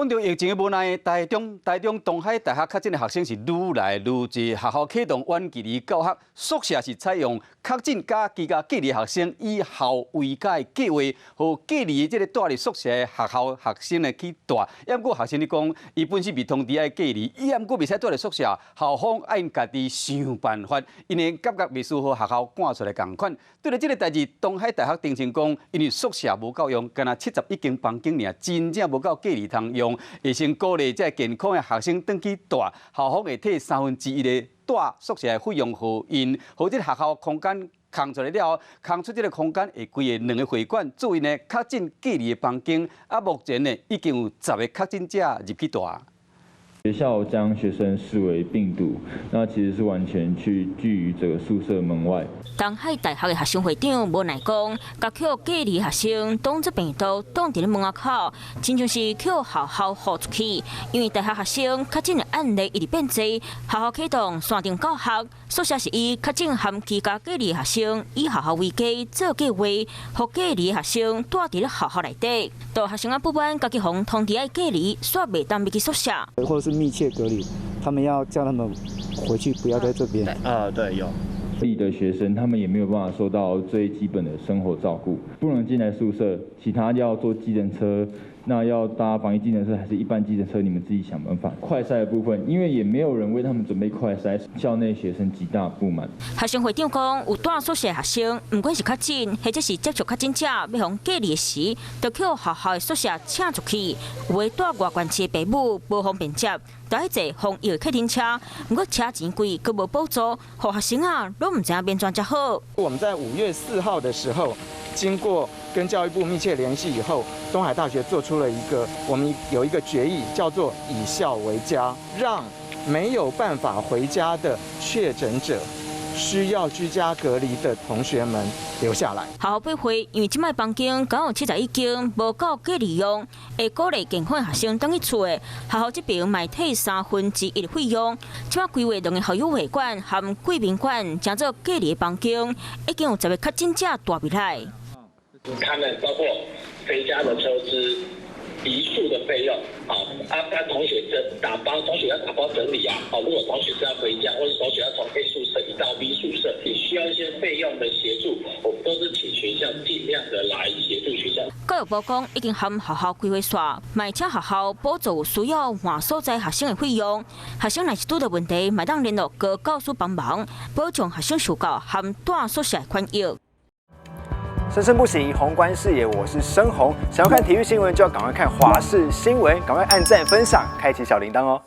講著疫情的無奈，台中台中東海大學確診的學生是愈來愈濟，學校啟動遠距離教學，宿舍是採用確診佮居家隔離學生以校為家的計劃，予隔離這個蹛佇宿舍的學校學生呢去蹛。毋過學生咧講，伊本身被通知愛隔離，伊毋過袂使蹛佇宿舍，校方愛𪜶家己想辦法，𪜶會感覺袂輸予學校趕出來仝款。對著這個代誌，東海大學澄清講，因為宿舍無夠用，干焦71間房間爾，真正無夠隔離通用，會先鼓勵這健康的學生轉去蹛，校方會退1/3的蹛宿舍的費用予𪜶，予這個學校空間空出來了後，空出這個空間會規劃兩個會館，做𪜶的確診隔離的房間。啊，目前呢已經有10個確診者入去蹛。學校將學生視為病毒，那其實是完全去拒於這個宿舍門外。東海大學的學生會長無奈講，共予隔離學生當作病毒擋佇咧門口，親像是予學校予出去。因為大學學生確診的案例一直變濟，學校啟動線頂教學，宿舍是以確診含居家隔離學生以學校為家做計劃，予隔離學生蹛佇咧學校內底。著學生仔不滿，家己予通知愛隔離，煞袂當入去宿舍。或者是密切隔離，他們要叫他們回去，不要在這邊。啊，對，有。的學生，他們也沒有辦法受到最基本的生活照顧，不能進來宿舍，其他要坐計程車，那要搭防疫計程車還是一般計程車，你們自己想辦法。快篩的部分，因為也沒有人為他們準備快篩，校內學生極大不滿。學生會長講，有蹛宿舍學生，毋管是確診或者是接觸確診者，欲予隔離時，就予學校的宿舍請出去。有的蹛外縣市的爸母無方便接，就愛坐防疫客運車，毋過車錢貴，閣無補助，予學生仔攏毋知影欲按怎才好。我們在5月4號的時候，經過跟教育部密切聯繫以後，東海大學做出了一個，我們有一個決議，叫做以校為家，讓沒有辦法回家的確診者，需要居家隔離的同學們留下來。學校回應，因為這擺房間剛有71間，無夠隔離用，會鼓勵健康的學生轉去厝的。學校這邊嘛退1/3的費用。這擺規劃兩個校友會館和貴賓館，成做隔離房間，已經有10個確診者蹛入來。他們包括回家的車資、移宿的費用，好，啊，他同學這打包，同學要打包整理啊，好，如果同學是要回家，或者同學要從 A 宿舍移到 B 宿舍，也需要一些費用的協助，我們都是請學校盡量的來協助學校。教育部講已經和學校規劃煞，嘛請學校補助需要換所在學生的費用。學生若是拄著問題，嘛會當聯絡高教署幫忙，保障學生受教和蹛宿舍的權益。生生不息，宏觀視野，我是生宏。想要看體育新聞，就要趕快看華視新聞，趕快按讚、分享，開啟小鈴鐺哦。